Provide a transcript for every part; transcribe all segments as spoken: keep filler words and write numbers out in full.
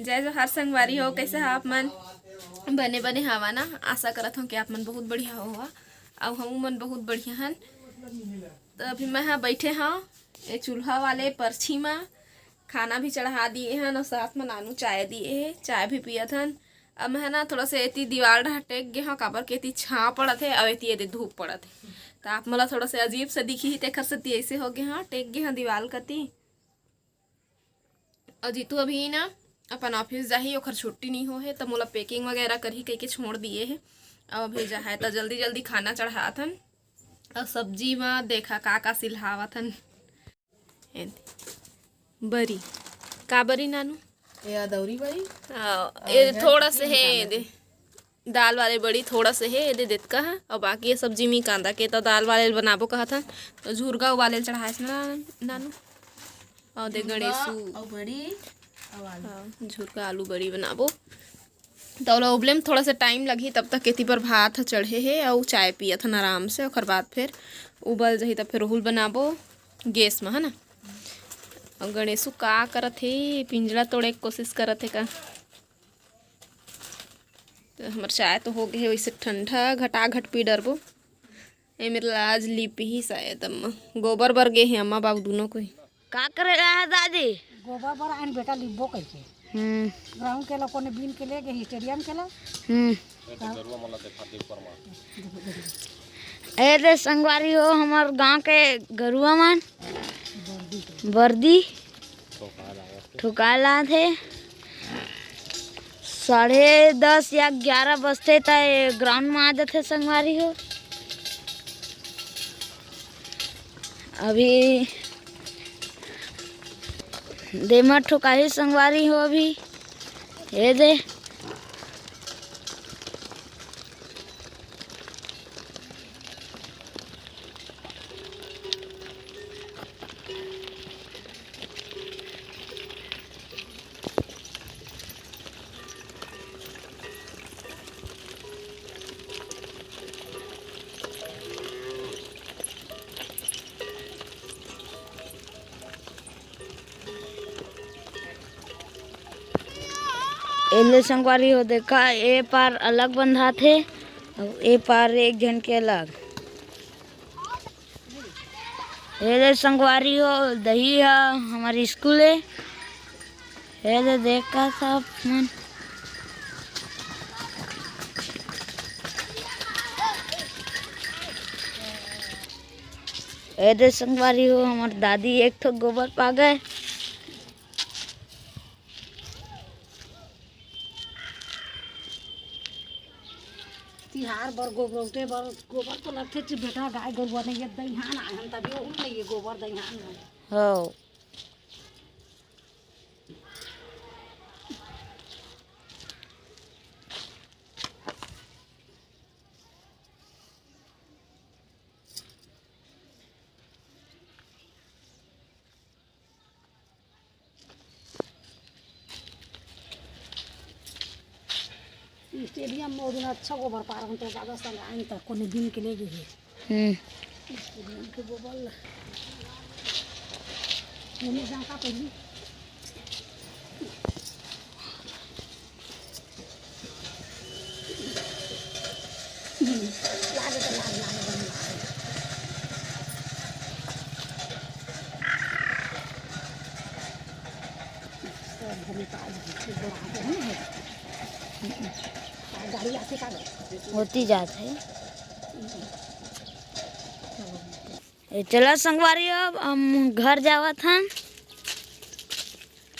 जय जोहार संगवारी हो, कैसे हो आप मन? बने बने हवा ना? आशा करत हूँ कि आप मन बहुत बढ़िया हो हवा, अउ हम मन बहुत बढ़िया हन। तो अभी मैं हा बैठे हूँ ये चूल्हा वाले परछी मा, खाना भी चढ़ा दिए हन अउ साथ में नानू चाय दिए है, चाय भी पियत हन। अब मैं हा ना थोड़ा से एती दीवार डहा टेक गे हूँ, काबर के एती छाँव पड़त है अउ एती एदे धूप पड़त है, तो आप मोला थोड़ा से अजीब से दिखी ही, तेखर सेती ऐसे हो गे हूँ, टेक गे हूँ दीवार कती। अउ जीतू अभी ना अपन ऑफिस जाही, ओखर छुट्टी नहीं हो हे, त मोला पैकिंग वगैरह करही कहिके छोड़ दिए हे। अब अभी जाहे त जल्दी जल्दी खाना चढ़ात हन। अउ सब्जी म देखा का का सिलहावत हन। ए दे। बरी। का बरी नानू? ये अदौरी बरी? हाँ, अउ ये इधर थोड़ा से चिकन हे, मसाला। ये दे। दाल वाले बड़ी थोड़ा से हे, ये दे देतका हे, अउ बाकी ये सब्जी मी कांदा के तो दाल वाले बनाबो कहत हन, तो झुरगा उबाले ल चढ़ाएस ना नानू। अउ दे झुरगा गणेशू। अउ बड़ी अउ आलू। हाँ, झुरगा आलू बड़ी बनाबो। तो ओला उबले में थोड़ा सा टाइम लगही, तब तक एती पर भात ह चढ़े हे अउ चाय पियत हन आराम से। ओकर बाद फिर उबल जही, तब फिर ओहू ल बनाबो गैस में, है ना। अउ गणेशू का करत हे, पिंजरा तोड़े के कोशिश करत हे का? तो हमर चाय तो हो गए हे वैसे ठंडा, घटाघट पी डरबो। ए मेरे ला आज लिपही शायद अम्मा, गोबर बर गे हे अम्मा बाबू दोनों कोई। का करे रहा है दादी? गोबर बर आइन बेटा लिपबो कहिके। हम्म। ग्राउंड के ला कोने बीन के ले गए स्टेडियम के ला। हम्म। ए दे संगवारी हो, हमर गांव के गरुआ मन बर्दी ठोकाए लात हे। साढ़े दस या ग्यारह बजथे त ये ग्राउंड में आ जाथे संगवारी हो। अभी देमर ठोकाही संगवारी हो अभी। ये दे। एले संगवारी हो, देखा, ए पार अलग बंधात हे, अउ ए पार एक झन के अलग। एले संगवारी हो, दही ह हमर स्कूल ए। एले देखा सब मन। एले संगवारी हो, हमर दादी एक ठो गोबर पागे। तिहार बर गोबरौटे बर गोबर तो लगथे ची बेटा, गाय गरुआ नहीं है, दईहान आए हन तभी ओहू नहीं है गोबर दईहान में। हो। स्टेडियम में ओ दिन अच्छा गोबर पारन तो दादा संग आइन त कोने दिन के ले गए हे। हम्म। स्टेडियम के गोबर ला। ओमे जाका पहली। होती जात हे। ए, चला संगवारी, अब हम घर जावत हन।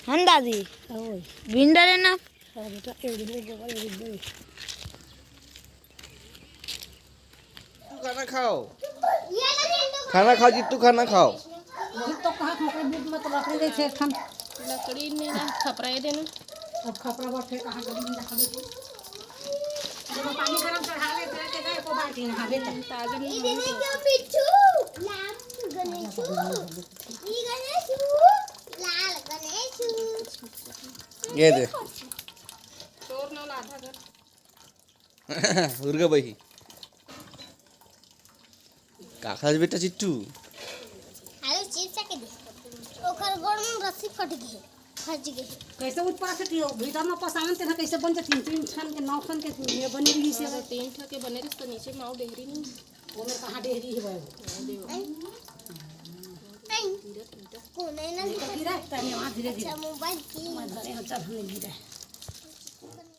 हन दादी? ओए। बिन डरे ना। हाँ बेटा, एक दिन गोबर, एक दिन। खाना खाओ, खाना खाओ जीतू, खाना खाओ। वही तो कहा था, कोई दूध मत रख रहे थे, एक ठन। लकड़ी नहीं ना, खपरा ये देना। अब खपरा बर फेर कहाँ गली में रखबे तू? जब पानी गरम चढ़ा ले, फिर के गए को बाल्टी नहाबे त। ताजा नहीं ये देने क्यों बिच्छू? लाल गणेशू। ये गणेशू, लाल गणेशू। ये दे। तोर नौ आधा कर। उर्गा बही। का खास बेटा चिट्टू? आलू चिप्स के दे। ओकर गोड़ में रस्सी फट गई। फंस गए। कैसे ऊपर से ती-, भीतर में पसावन तेन ह कैसे बन जाती? तीन ठन के, नौ ठन के ये बने रही से। हाँ, तीन ठन के बने रही तो नीचे में आओ डेहरी नहीं। वो मेरे कहाँ डेहरी है भाई? नहीं। कोने ना ये तो गिरा है, तने वहाँ धीरे धीरे। अच्छा, मोबाइल की। मैं धरे हम चल, हमने गिरा है।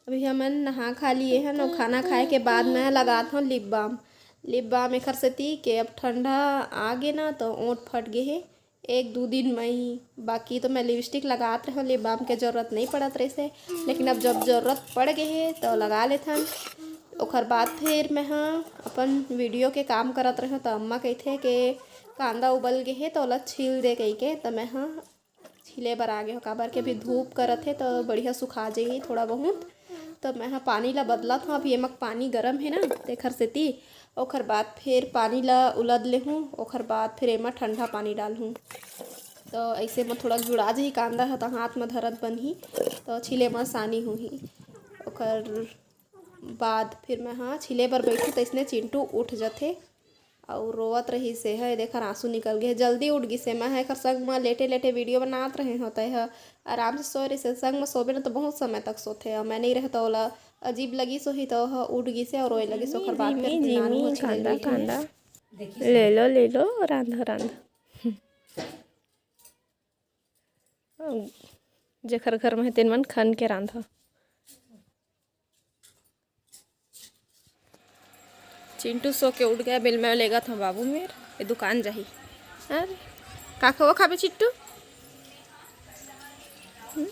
अभी हमन नहा खा लिए हन अउ खाना खाए के बाद मैं लगात हूँ लिप बाम। लिप बाम एखर सेती के अब ठंडा आ गे ना, तो ओंठ फट गे हे एक दू दिन में ही। बाकी तो मैं लिपस्टिक लगात रहूँ, लिप बाम के जरूरत नहीं पड़त रहिसे, लेकिन अब जब जरूरत पड़ गे हे तो लगा लेथन। ओखर बाद फिर मैं ह अपन वीडियो के काम करत रहूँ, तो अम्मा कहिथे के कांदा उबल गे हे तो ओला छील दे कहिके, तो मैं ह छीले बर आ गे हो, काबर के अभी धूप करत हे तो बढ़िया सुखा जाही थोड़ा बहुत। तो मैं ह पानी ला बदलत हूँ, अभी एमा पानी गरम हे ना, तेखर सेती। ओखर बाद फिर पानी ला उलद लेहूँ, ओखर बाद फिर एमा ठंडा पानी डालहूँ। तो ऐसे में थोड़ा जुड़ा जाही कांदा ह, तो हाथ में धरत बनही, तो छीले में आसानी होही। ओखर बाद फिर मैं ह छीले बर बैठूँ, तो इसने चिंटू उठ जथे। अउ रोवत रहिस हे, हे देख, आंसू निकल गे हे। जल्दी उठ गिस हे। मैं ह एकर संग म लेटे-लेटे वीडियो बनात रहे हों, त एह आराम से सोए रहिस हे। संग म सोबे न, त बहुत समय तक सोथे, अउ मैं नइ रहे, त ओला अजीब लगिस होही, त ओह उठ गिस हे अउ रोए लगिस। ओकर बाद फिर नानू ह छीले ले गे हे। ले लो, ले लो, रांधो, रांधो। जेखर घर में हे, तेन मन खन के रांधो। चिंटू सो के उठ गया, बिल मैं लेगत हूँ बाबू मेर, ये दुकान जाही। अरे, का खाबो खाबे चिट्टू? हम्म?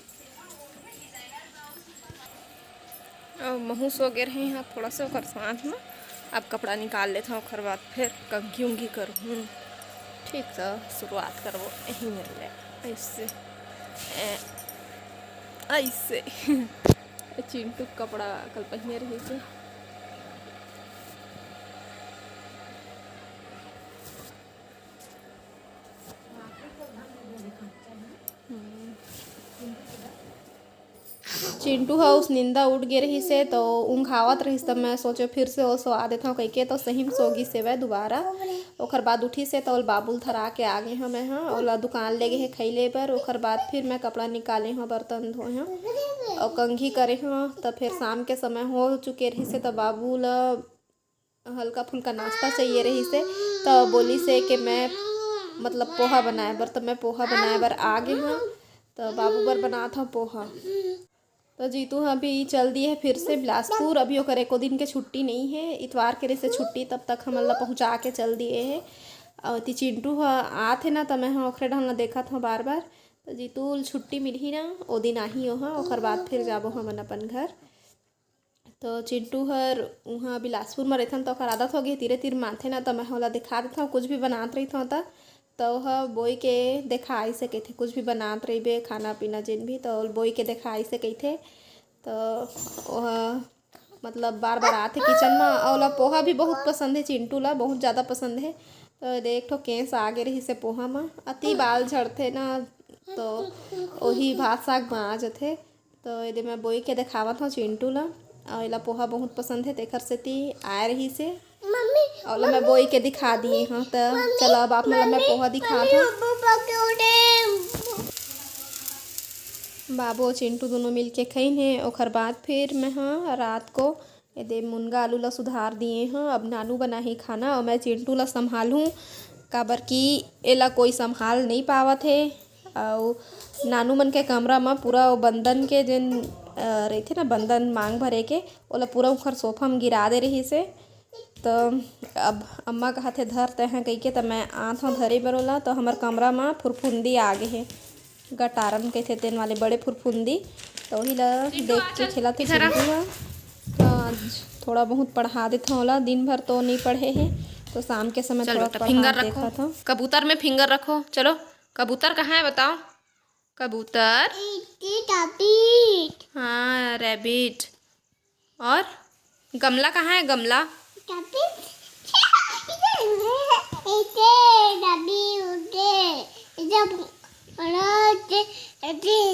अउ महूँ सो गे रहे हैं थोड़ा सा ओकर साथ में। अब कपड़ा निकाल लेथों, ओकर बाद फिर कंघी उंघी करहूँ। ठीक, तो शुरुआत करबो यही मेर ले, ऐसे, ए, ऐसे। चिंटू के कपड़ा कल पहिने रहिस हे। चिंटू ह उस निंदा उठ गे रहिस हे, तो ऊंघावत रहिस, त मैं सोचे फिर से ओ सोवा देथों कहिके, तो सही में सो गिस हे वह दुबारा। ओखर बाद उठिस हे, तो ओला बाबू ल धरा के आ गे हंव मैं ह। ओला दुकान ले गे हे खइले बर। ओखर बाद फिर मैं कपड़ा निकाले हंव, बर्तन धोए हंव अउ कंघी करे हंव। त फिर शाम के समय हो चुके रहिस हे, त बाबू ल हल्का फुल्का नाश्ता चाहिए रहिस हे, त बोलिस हे कि मैं, मतलब, पोहा बनाए बर, त मैं पोहा बनाए बर आ गे हंव। त बाबू बर बनात हंव पोहा। त जीतू ह अभी चल दिए हे फिर से बिलासपुर। अभी ओकर एको दिन के छुट्टी नइ हे, इतवार के रहिस हे छुट्टी, तब तक हमन ला पहुँचा के चल दिए हे। अउ एती चिंटू ह आत हे ना, त मैं ह ओखरे डहन ला देखत हंव बार बार। त जीतू ल छुट्टी मिलही ना, ओ दिन आही ओह, ओखर बाद फिर जाबो हमन अपन घर। तो चिंटू हर उहाँ बिलासपुर म रहिथन, तो ओकर आदत होगे, तीरे तीर मानथे ना, तो मैं ओला दिखा देथंव, कुछ भी बनात रहिथंव त, तो ओह बोई के देखाइसे कहिथे, कुछ भी बनात रहिबे, खाना पीना जेन भी, तो बोई के देखाइसे कहिथे। तो ओह मतलब बार बार आथे किचन म। अउ ओला पोहा भी बहुत पसंद हे, चिंटू ला बहुत ज़्यादा पसंद हे। तो एदे एक ठो केंस आगे रहिसे पोहा म, अति बाल झड़थे ना, तो ओही भात साग म आ जथे। तो एदे मैं बोई के देखावत हंव चिंटू ला, अउ एला पोहा बहुत पसंद हे, तेखर सेती आए रहिस हे। मम्मी, अउ ओला मैं बोई के दिखा दिए हंव। त मम्मी, चलो, अब आप मन ला मैं पोहा दिखात हंव। बाबू अउ चिंटू दोनों मिल के खइन हे। ओखर बाद फिर मैं ह रात को एदे मुनगा आलू ला सुधार दिए हंव। अब नानू बनाही खाना अउ मैं चिंटू ला संभालहूँ, काबर कि एला कोई संभाल नइ पावत हे। अउ नानू मन के कमरा म पूरा ओ बंदन के जेन, अ, रहिथे ना, बंदन मांग भरे के, ओला पूरा उंखर सोफा म गिरा दे रहिस हे। त अब अम्मा कहत हे, "धर तैं ह," कहिके, त मैं आत हंव धरे बर ओला, त हमर कमरा म फुरफुंदी आ गे हे, गटारन कहिथे तेन वाले बड़े फुरफुंदी, त ओही ला देख के खेलत हे चिंटू ह। त आज थोड़ा बहुत पढ़ा देथंव ओला, दिन भर तो नइ पढ़े हे, तो शाम के समय चल थोड़ा बेटा, पढ़ा फिंगर रखो। देखत हंव। कबूतर में फिंगर रखो। चलो, कबूतर कहाँ है बताओ? कबूतर। इतनी टॉपिक। हाँ, रैबिट। और गमला कहाँ है, गमला? टॉपिक। इतने, इतने, इतने, इतने,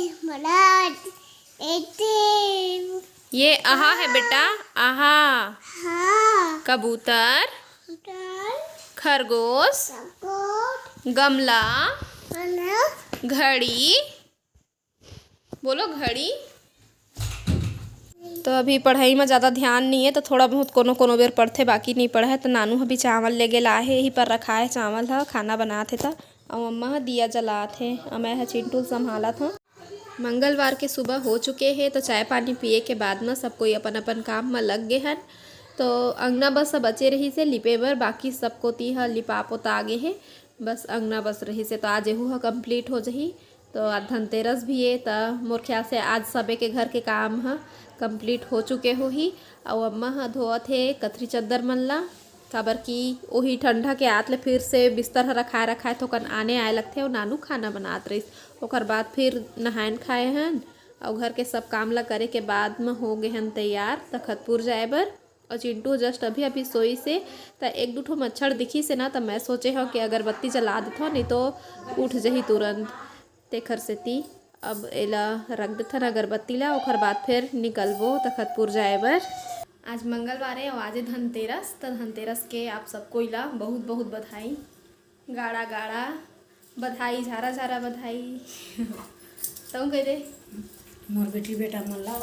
इतने, ये आहा है बेटा, आहा। हाँ। कबूतर। कबूतर। खरगोश। खरगोश। गमला। गमला। घड़ी। बोलो घड़ी। तो अभी पढ़ाई में ज़्यादा ध्यान नहीं है, तो थोड़ा बहुत कोनो कोनो बेर पढ़थे, बाकी नहीं पढ़े। तो नानू अभी चावल ले गेला हे, यही पर रखा है चावल ह, खाना बनात हे। त अउ अम्मा ह दिया जलात हे, अउ मैं ह चिंटू ल संभालत हूँ। मंगलवार के सुबह हो चुके हे, तो चाय पानी पिए के बाद में सब कोई अपन अपन काम में लग गए हन। तो अंगना बस बचे रहिस हे लिपे बर, बाकी सब कोती ह लिपा पोता गे हे। बस अंगना बस रहिस हे, तो आज एहू ह complete हो जही। तो आज धनतेरस भी हे, त मोर ख्याल से आज सबे के घर के काम ह complete हो चुके होही। अउ अम्मा ह धोवत हे कथरी चद्दर मन ला, काबर कि ओही ठंडा के आत ले फिर से बिस्तर ह रखाए रखाए थोकन आने आए लगथे। अउ नानू खाना बनात रहिस, ओकर बाद फिर नहायन खाए हन, अउ घर के सब काम ला करे के बाद म हो गे हन तैयार तखतपुर जाए बर। अउ चिंटू just अभी अभी सोइस हे, त एक दू ठो मच्छर दिखिस हे ना, त मैं सोचे हव कि अगरबत्ती जला देथव, नहीं तो उठ जही तुरंत। तेखर सेती अब एला रख देथन अगरबत्ती ला, ओखर बाद फिर निकलबो तखतपुर जाए बर। आज मंगलवार हे अउ आज हे धनतेरस, त धनतेरस के आप सब कोई ला बहुत बहुत बधाई। गाड़ा गाड़ा बधाई, झारा झारा बधाई। तहूँ कह दे। मोर बेटी बेटा मन ला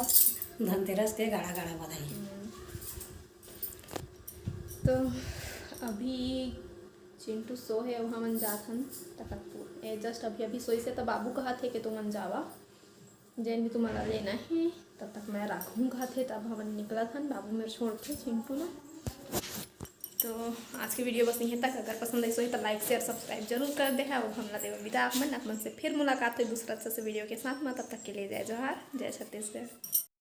धनतेरस के गाड़ा गाड़ा बधाई। तो अभी चिंटू सो हे, अउ हमन जात हन तखतपुर। ए, just अभी अभी सोइस हे, त बाबू कहत हे कि तुमन जावा, जेन भी तुम्हारा लेना है, तब तक मैं रखूँ कहत हे। तब हमन निकलत हन, बाबू मेर छोड़ के चिंटू ला। तो आज के video बस इहें तक। अगर पसंद आइस होही, त like, share, subscribe जरूर कर दे। अब हमला देवा विदा, आप मन, आप मन से फिर मुलाकात होही दूसरा अच्छा से video के साथ में। तब तक के लिए जय जोहार, जय छत्तीसगढ़।